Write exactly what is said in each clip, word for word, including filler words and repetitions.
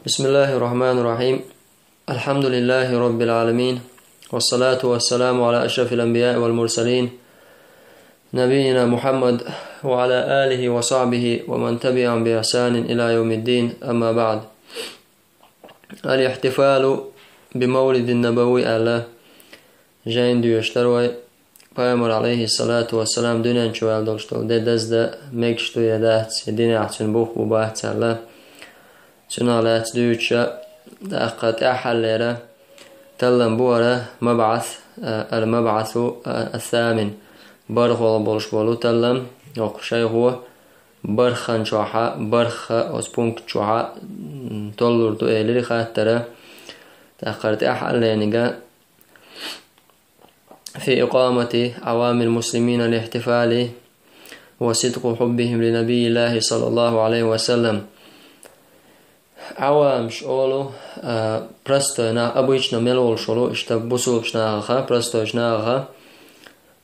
بسم الله الرحمن الرحيم. الحمد لله رب العالمين. والصلاة والسلام على أشرف الأنبياء والمرسلين، نبينا محمد وعلى آله وصحبه ومن تبعهم بإحسان إلى يوم الدين. أما بعد. الاحتفال بمولد النبوي аьлла жайна доьшуш дара вай. Пайхамар, алейхиссалату вассалам, дуьнен чу ваьлла долуш долу де даздан мегаш ду я дац, я динехь цуьнан бух бу бац аьлла. Цунах лаьцна дуьйцуша, тӀаккха тӀаьххьаллера таллам бу хӀара мабӀас, а, ал-мабӀасу, а, ас-самин, бархӀолгӀа болуш болу таллам, хӀокху шайхо бархӀан чохьа, бархӀ оцу пункт чохьа, м, толлур ду элира хаттара. ТӀаккха хӀара тӀаьххьалленига في إقامة عوام المسلمين الاحتفال وصدق حبهم لنبي الله صلى الله عليه وسلم. Ӏавамаш олу, а, простой нах, обычно мел волуш волу, иштта бусулбачу нахаха, простойчу нахаха,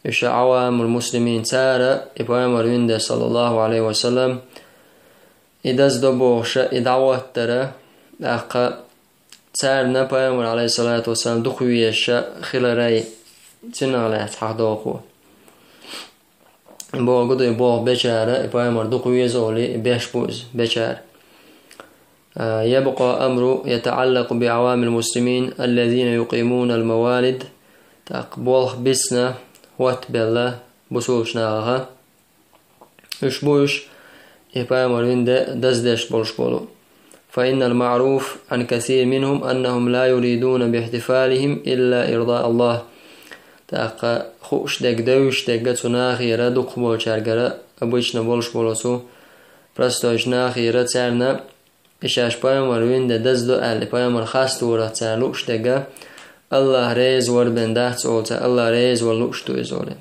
уьш Ӏавамул муслимин, цара и пайхамар вина де, саллаллаху алейхи ва саллам, и даздо бохуша, и дӀахӀоттара, тӀаккха царна пайхамар, алейхиссалату вассалам, дукха везаш хиларай, цунах лаьцна хьахдоху. Боху дуй, боху бечара, и пайхамар дукха веза олий, и беш бу иза бечара. А, يبقى الأمر يتعلق بعوام المسلمين الذين يقيمون الموالد. ТӀаккха болх бисна хӀоттабелла бусулбачу нахаха. Уьш бу уьш, и пайхамар вина де даздеш болуш болу. فإن المعروف عن كثير منهم أنهم لا يريدون باحتفالهم إلا إرضاء الله. ТӀаккха хууш дерг, девзаш дерг цу нахера, дукхахболчаьргара, обычно болуш болу цу простойчу нахера, царна и шаьш пайхамар вина де даздо аьлла, и пайхамар хасторах цара лууш дерг, Аллах реза вар бен дац олу цара, Аллах реза вар лууш ду иза олий.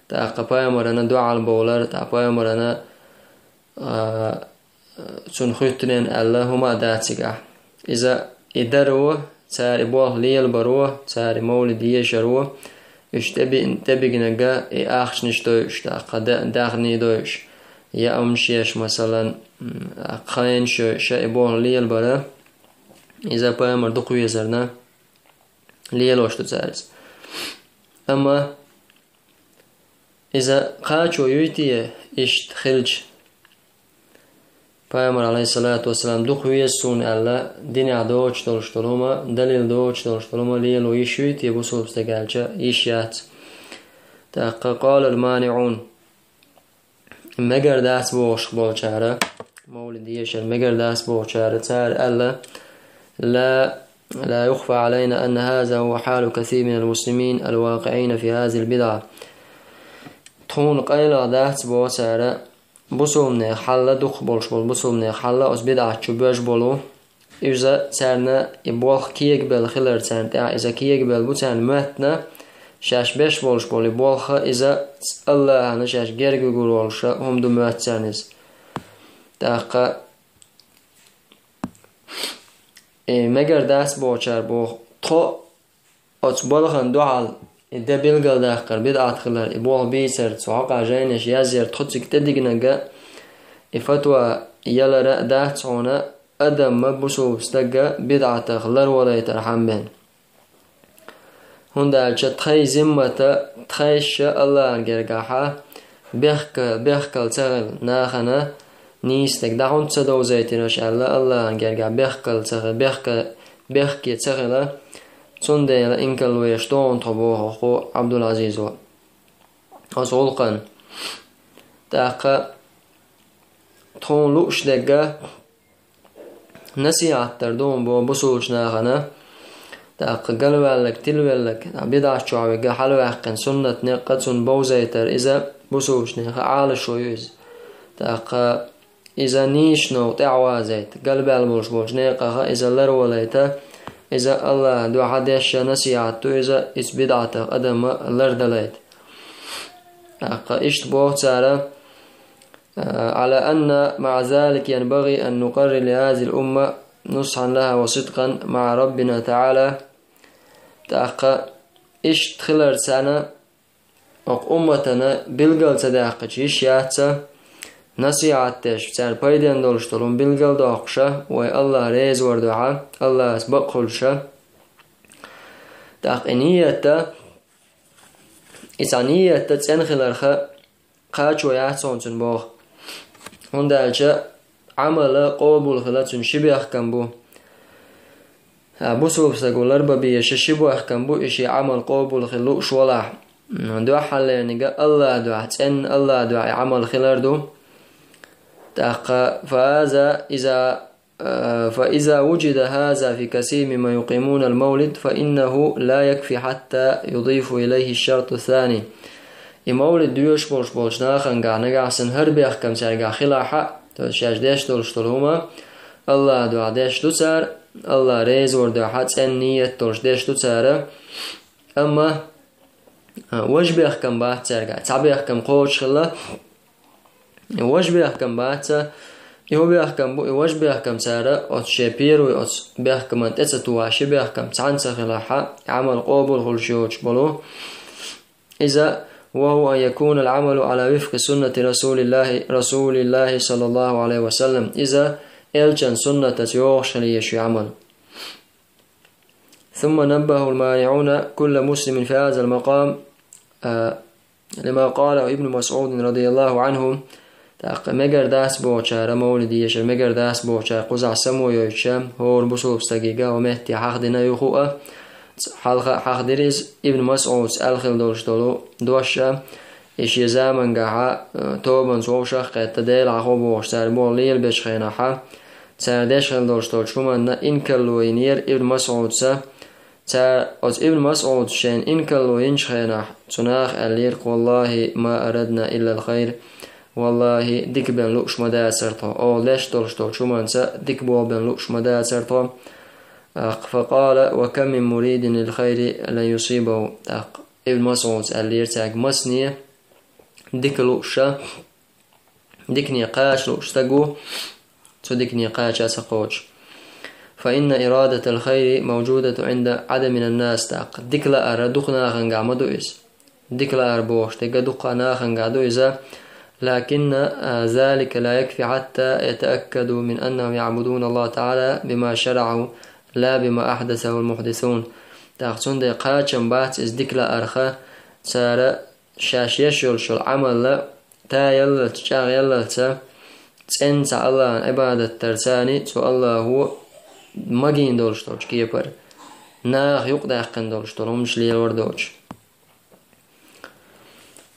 ТӀаккха пайхамарана дуьхьал бовлар, тӀаккха пайхамарана, а, цунна хуьттинен аьлла хӀума а дац цигахь. Иза и даро, цара и болх лелабаро, цара и мовлид ешаро, уьш тӀеби-, тӀебигнарг и ахчанаш дойуш, тӀаккха да-, даьхний дойуш, я аммаш еш, масалан, м, кхайнаш йойуш, и болх лелабара, иза пайхамар дукха везарна лелош ду цара иза. Амма иза кхачо юй те, иштта хилча, пайхамар, алейхиссалату вассалам, дукха веза суна аьлла, динехь доцуш долуш долу хӀума, далил доцуш долуш долу хӀума лело йиш юй те бусулба стаг аьлча, йиш яц. ТӀаккха قال المانعون, мегар дац бохуш болчара, мовлид ешар мегар дац бохучара, цара аьлла: لا، لا يخفى علينا أن هذا هو حال كثير من المسلمين الواقعين في هذه البدعة. Тхуна къайлагӀа дац боху цара, бусулбанех хьалла, дукха болуш болу бусулбанех хьалла оцу бидӀат чу боьжна болу. Иза царна и болх кегабелла хилар царна тӀехь, иза кегабелла бу царна моьттина, шаьш беш болуш болу и болх, иза Аллахьана шаьш герга вуьгур волуша хӀума ду моьтту царна иза. ТӀаккха и мегар дац бохучара боху, тхо оцу балхана дуьхьал и де билгалдаккхар, бидӀат хилар, и болх бийцар, цу хьокъехь жайнаш язъяр, тхо цига тӀедигнарг, и фатва ялар а дац хьуна, адамма бусулба стага бидӀатах ларвалайтархьама бен. ХӀунда аьлча тхайн зиммата, тхайша Аллахьан гергахьа бехка-, бехкал ца хила, нахана нийса стаг дӀа хӀунда ца довзийтина аша аьлла, Аллахьан гергахь бехкал ца хи-, бехка-, бехке ца хила, цундела инкарло еш догӀу тхо боху хӀокху Ӏабдул-Ӏазизо оцу гӀуллакхана. ТӀаккха тхуна лууш дерг насихьат дар ду хьуна боху бусулбачу нахана, тӀаккха галваьлларг, тилавелларг, бидӀат чохь верг хьалаваьккхина суннат некъ а цунна бовзийтар, иза бусулбачу нехан Ӏалашо ю иза. ТӀаккха иза нийсачу новкъа тӀе а вазийта, галбаьлла болуш болчу некъаха иза ларвалайта, иза Аллахьан дуьхьа деш а насихьат ду иза, иза бидӀатах адамма лардалайта. ТӀаккха иштта боху цара: على أن مع ذلك ينبغي أن نقرر لهذه الأمة نصحا لها وصدقا مع ربنا تعالى. ТӀаккха иштта хилар царна, оцу умматана билгал ца даьккхича йиш яц, насихьат деш, царна пайден долуш долу хӀума билгалдоккхуша, вай Аллах реза вар дуьхьа, Аллахьас бакъ хуьлуша. ТӀаккха и ниятта, и цхьа ниятта цӀена хиларха кхачо яц хьуна цуьнан боху. ХӀунда аьлча Ӏамала къобал хила цуьнан ши бехкам бу. А бусулба стага ларба беза ши бехкам бу, и шен Ӏамал къобал хила лууш валахь. Дуьххьарлерниг Аллах дуьхьа, цӀенна Аллах дуьхьа и Ӏамал хилар ду. ТӀаккха фаза иза, а, فإذا وجد هذا في كثير ممن يقيمون المولد فإنه لا يكفي حتى يضيف إليه الشرط الثاني. И мовлид доьшуш болуш болчу нахана нагахь санна хӀара бехкам цаьргахь хилахь а, то есть шаьш деш долуш долу хӀума Аллах дуьхьа деш ду цара, Аллах реза вар дуьхьа цӀена ният долуш деш ду цара. Амма, а, важа бехкам бац цаьргахь, цхьа бехкам кхочуш хилла, и важа бехкам бац, и хӀун бехкам бу, и важа бехкам цара оцу шен первый оцу бехкаман тӀе ца тухуш, ши бехкам цхьаьна ца хилахь а, Ӏамал къобал хуьлуш йоцуш болу. Иза, وهو أن يكون العمل على وفق سنة رسول الله، رسول الله صلى الله عليه وسلم. Иза элчан суннатаца йогӀуш хила еза ю Ӏамал. ثم نبه المانعون كل مسلم في هذا المقام، آ، لما قاله ابن مسعود رضي الله عنه. ТӀаккха мегар дац бохучара, мовлид дешар мегар дац бохучара кхузахь само йойтуша, хӀора бусулба стаге а метте хьахдина юха а, хьалха а хьахдира иза, Ибн МасӀудс аьлла хила долуш долу дош а, и шен заманчохь, э, тобанца вовшах а кхетта, Делахь хьо бохуш, цара боху лелабечу хенахь, цара деш хила долуш долчу хӀуманна инкарло йинера Ибн МасӀудса. Цара оцу Ибн МасӀудс шайна инкарло йинчу хенахь, цу наха аьллера: «Валлахи, ма арадна иллал хайр». Валлахи, дика бен лууш ма дацара тхо. Оха деш долуш долчу хӀуманца дика болх бен лууш ма дацара тхо. ТӀаккха, факъала: «Ва кам мин муридин лил хайри лан юсибаху». ТӀаккха Ибн МасӀудс аьллера цаьрга: масане дика лууша, дикане кхача лууш стаг ву, цу дикане кхача а ца кхочу. «Фа инна ирадатал хайри мавжудату Ӏинда Ӏадамин нас». ТӀаккха дика лаар дукха нахана ма ду иза. Дика лаар бохуш дерг дукха нахана ду иза. «Лакинна, а, залика ла якфи хьатта ятааккаду мин аннахум яъбудуна Аллаха таӀала бима шараху, ла бима ахьдасахул мухьдисун». ТӀаккха цундела кхачам бац иза дика лаарха, цара шаьш еш йолуш йолу Ӏамал а, таяллалц, чӀагӀъяллалц, цӀенна цхьа Аллахьан Ӏибадат дарца, цу Аллахьо магийна долуш долчу кепара, наха юкъадаьккхина долуш долу хӀуманаш лелор доцуш.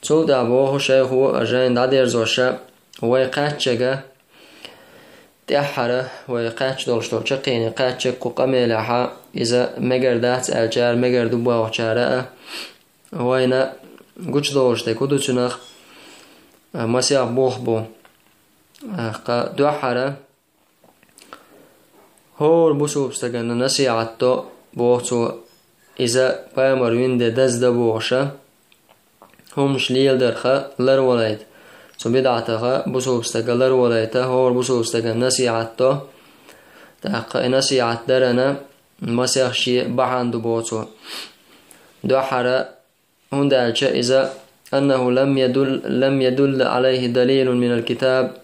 Цул тӀаьхьа боху шайхо, жайна дӀадерзош, вай кхаьчча, тӀаьххьара вай кхаьчна долуш долу чаккхене кхаьчча кху къамелехь, иза мегар дац аьллачара, мегар ду бохучара а, вайна гучудолуш дерг хӀун ду цунах, а, масех бух бу. А, кха дуьххьара, хӀора бусулба стагана насихьат до, боху цо, иза пайхамар вина де даздан бохуша, хӀуманаш леладарха ларвалайта. Цу бидӀатаха бусулба стага ларвалайта, хӀора бусулба стагана насихьат до. ТӀаккха и насихьат дарана масех шен бахьана ду, боху цо. Дуьххьара, хӀунда аьлча иза: «Аннаху лам ядул-, лам ядулла Ӏалайхи далилун минал китаб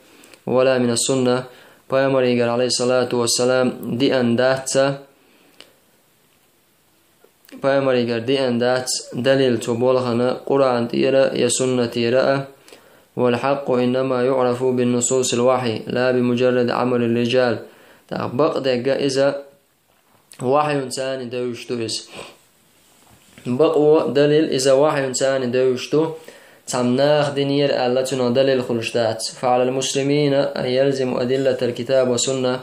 ва ла минас сунна». Пайхамаригара, Ӏалайхиссалату вассалам, диъан дац, пайхамаригара диъан дац далил цу болхана Къуръан тӀера я суннатера а. «Вал хьакъу иннама юърафу бин нусусил вахьи, ла би муджаррад Ӏамалир рижал». ТӀаккха бакъдерг иза вахьюнца девзаш ду иза. Бакъо далил иза вахьюнца девзаш ду, цхьамма наха динера аьлла цунах далил хуьлуш дац. «Фа Ӏалал муслимина ан ялзиму адиллатал китаб ва сунна».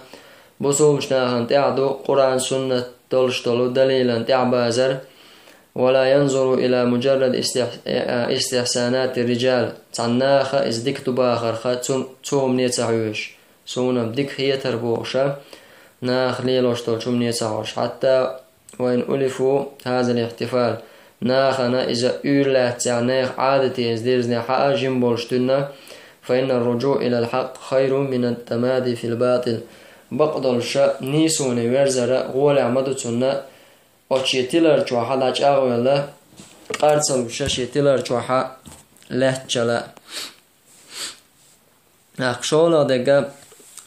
Бусулбачу нахана тӀехь ду Къуръан, суннат долуш долу далилан тӀехь базар. «Ва ла янзуру ила муджаррад истих-, э, э, истихсанатир рижал». Цхьана наха иза дика ду бахарха, цу, цу хӀумане ца хьоьжуш. Суна-м дика хетара бохуша, наха лелош долчу хӀумане ца хьожуш. «Хьатта ва ин улифу хазал ихтифал». Нахана иза уьйр лаьццехь, нехан Ӏадате иза дирзинехь а жима болуш дуьйна, «фа иннар руджуъ илал хьакъ хайрун минат тамади фил батил». Бакъдолуша нийсоне верзара гӀолехь ма ду цунна, оцу шен тилар чохь дӀачӀагӀвелла, къар ца луш шен тилар чохь лаьттачул а. ТӀаккха шолгӀа дерг,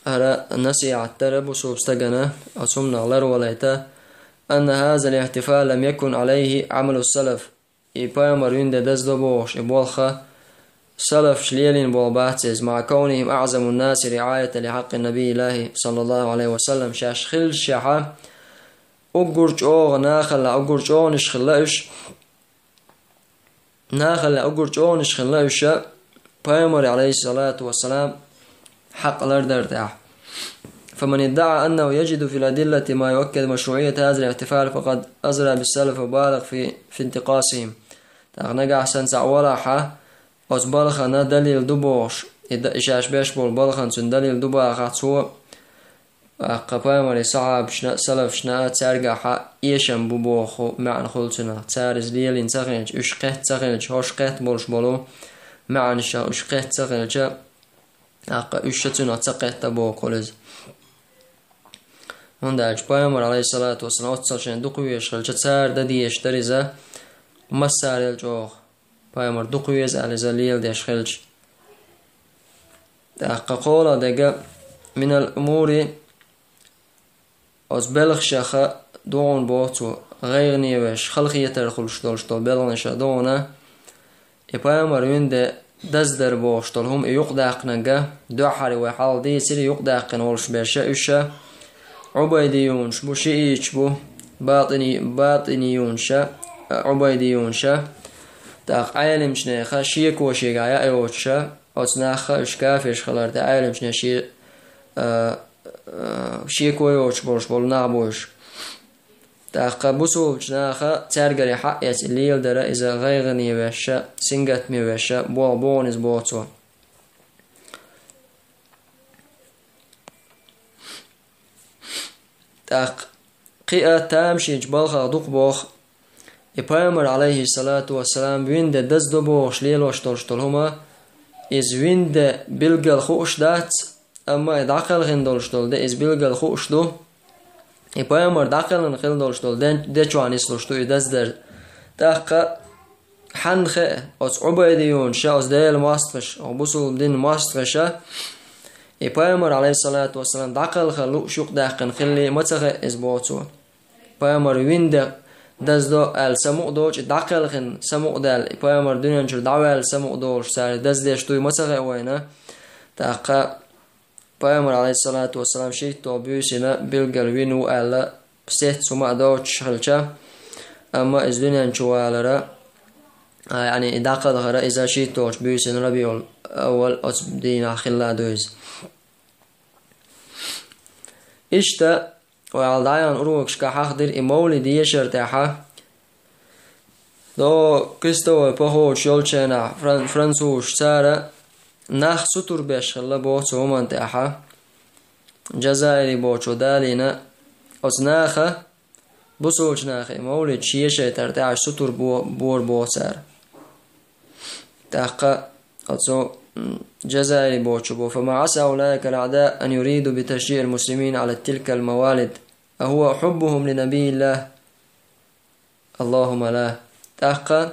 хӀара насихьат дар бусулба стагана, оцу хӀуманах ларвалийта: أن هذا الاحتفال لم يكن عليه عمل السلف. И пайхамар вина де даздо бохуш, и болх салафаша лелийна болх бац иза, مع كونهم أعظم الناس رعاية لحق نبي الله صلى الله عليه وسلم. Шаьш хиллачохь уггар чӀогӀа нахала, уггар чӀогӀанаш хилла уьш, нахала уггар чӀогӀанаш хилла уьш, пайхамар, عليه الصلاة والسلام, хьакъ лардар тӀехь. فمن ادعى أنه يجد في الأدلة ما يؤكد مشروعية هذا الاحتفال فقد أزرى بالسلف وبالغ في في انتقاصهم. ТӀаккха нагахь санна цхьаъ валахь, оцу балхана далил ду бохуш, и да-, и шаьш беш болу балхана цуьнан далил ду бахахь цо, тӀаккха пайхамаран сахьабашна а, салафашна а цаьргахь эшам бу боху маьӀна хуьлу цунах. Цара иза лелийна ца хилча, уьш кхетта ца хилча, хӀорш кхетта болуш болу маьӀнашах уьш кхетта ца хилча, тӀаккха уьш а цунах ца кхетта боху хуьлу иза. ХӀунда аьлча пайхамар, عليه الصلاة والسلام, оццул шайна дукха везаш хилча, цара дан дезаш дара иза массарел чӀогӀа. Пайхамар дукха веза аьлла иза леладеш хилча. ТӀаккха кхоалгӀа дерг, من الأمور, оцу белхашах ду хьуна боху цо, гӀайгӀане веш, халахетар хуьлуш долуш долу белхашах ду хьуна, и пайхамар вина де даздар бохуш долу хӀума и юкъадаьккхинарг, дуьххьара вай хьалха дийцира, юкъадаьккхина волуш берш уьш, Ӏубайдиюнаш бу, шиӀиташ бу, батӀини-, батӀиниюнаш, Ӏубайдиюнаш, тӀаккха Ӏеламчу нехан шеко шегахь яа йоцуш, оцу нахах уьш кафирш хилар тӀе Ӏеламчу нехан шен, а, а, шеко йоцуш болуш болу нах бу уьш. ТӀаккха бусулбачу наха цаьргара хьаъ эца и леладара иза гӀайгӀане веш, сингаттаме веш, болх бу хьуна иза боху цо. ТӀаккха кхин а тамашийначу балхах дукха боху, и пайхамар, عليه الصلاة والسلام, вина де даздо бохуш лелош долуш долу хӀума, иза вина де билггал хууш дац, амма и дӀакхелхина долуш долу де иза билггал хууш ду. И пайхамар дӀакхелхина хила долуш долу ден-, де чохь нислуш ду и даздар. ТӀаккха хьанна хаа, оцу Ӏубайдиюнаша, оцу Делан мостагӀаша, оцу бусулба динан мостагӀаша, и пайхамар, عليه الصلاة والسلام, дӀакхелха лууш юкъадаьккхина хилли, ма ца хаьа иза боху цо. Пайхамар вина де даздо аьлла самукъа доцу, и дӀакхелхина самукъа даьлла, и пайхамар дуьнен чуьра дӀаваьлла самукъа долуш цара даздеш дуй ма ца хаьа вайна. ТӀаккха пайхамар, عليه الصلاة والسلام, шийтталгӀа буьйсина билггал вина ву аьлла, сецца хӀума а доцуш хилча, амма иза дуьнен чу валара, а, яъни и дӀакхалхара иза шийтталгӀачу буьйсина РабиӀул-Аввал оцу дийнахь хилла ду иза. Иштта, вай хьалха дӀаяханчу урокашкахь хьахдира и мовлид ешар тӀехь, до крестовой походаш йолчу хенахь фран-, французаш цара нах сутур беш хилла боху цу хӀуманна тӀехь. Джазаири бохучо далийна, оцу наха, бусулчу наха и мовлид шен ешайтар тӀехь сутур бо-, бора боху цара. ТӀаккха оцу, м, Джазаири бохучо бо: فما عسى أولئك الأعداء أن يريدوا بتشجيع المسلمين على تلك الموالد أهو حبهم لنبي الله؟ اللهم لا. ТӀаккха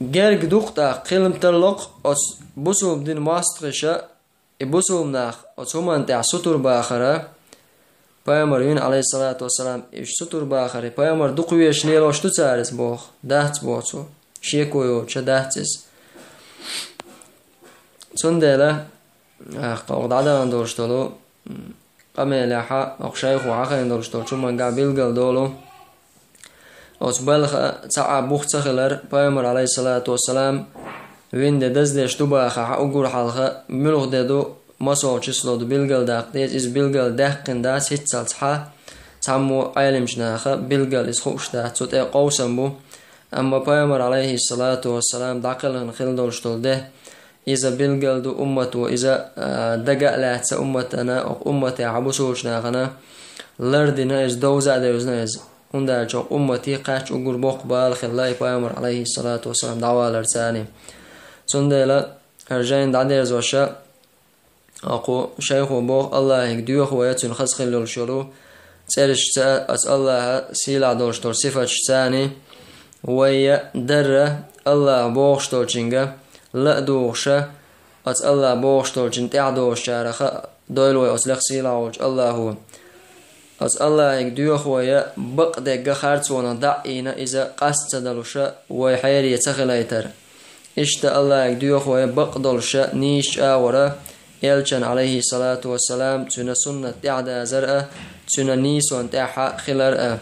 герга ду-кх тӀаккха, хила ма талло-кх оцу бусулба динан мостагӀаша, и бусулба нах оцу хӀуманна тӀехь сутур бахара, пайхамар вина, عليه الصلاة والسلام, уьш сутур бахара, пайхамар дукха везаш лелош ду цара иза боху, дац боху цо, шеко йоцуша дац иза. Цундела, а, кху дӀадахана долуш долу, м, къамелехь, оха шайхо хьахийна долуш долчу хӀуманга билгал долу. Оцу балха цхьа а бух ца хилар, пайхамар, عليه الصلاة والسلام, вина де даздеш ду бахахь, уггар хьалха муьлха де ду, масолчу число ду билгал даккха деза, иза билгал даьккхина дац хӀинццалц хьа, цхьаммо Ӏеламчу наха билгал иза хууш дац, цу тӀе къовсам бу. Амма пайхамар, عليه الصلاة والسلام, дӀакхелхина хила долуш долу де, иза билгал ду уммато, иза, а, дага а лаьцна умматана, окху умматехь бусулчу нахана лардина иза, довза а девзина иза. ХӀунда аьлча окху уммате кхаьчча уггар боккха бала хилла и пайхамар, عليه الصلاة والسلام, дӀавалар царний. Цундела хӀара жайна дӀадерзоша, окху шайхо боху, АллахӀига доьху вай, цуьнан хаза хила йолуш йолу цӀерашца, оцу АллахӀан сийлахь долуш долу сифаташцаний, вай дарра АллахӀа бохуш долчуьнга, ла а дугӀуша, оцу АллахӀ бохуш долчун тӀаьхьа долчарех а дойла вай оцу лекха сийлахь волчу АллахӀо. Оцу АллахӀе доьху вай бакъдерг харцонах дӀа а ийна, иза къаста ца далуша вай хьере ца хилийтар. Иштта АллахӀе доьху вай бакъдолуша нийсачу агӀора, Элчан, Ӏалайхиссалату вассалам, цуьнан суннат тӀаьхьадазар а, цуьнан нийсонан тӀаьхьа хилар а.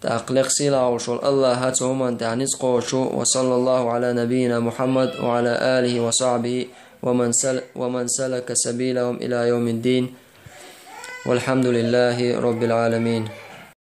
ТӀаккха лекха сийлахь волуш волу АллахӀ цу хӀуманна тӀехь ницкъ кхочу. Ва саллаллаху Ӏала набийина Мухьаммад ва Ӏала алихи ва сахьбихи ва ман сал-, ва ман салака сабилахум ила йовмиддин. Валхьамдулиллахи роббил Ӏаламин.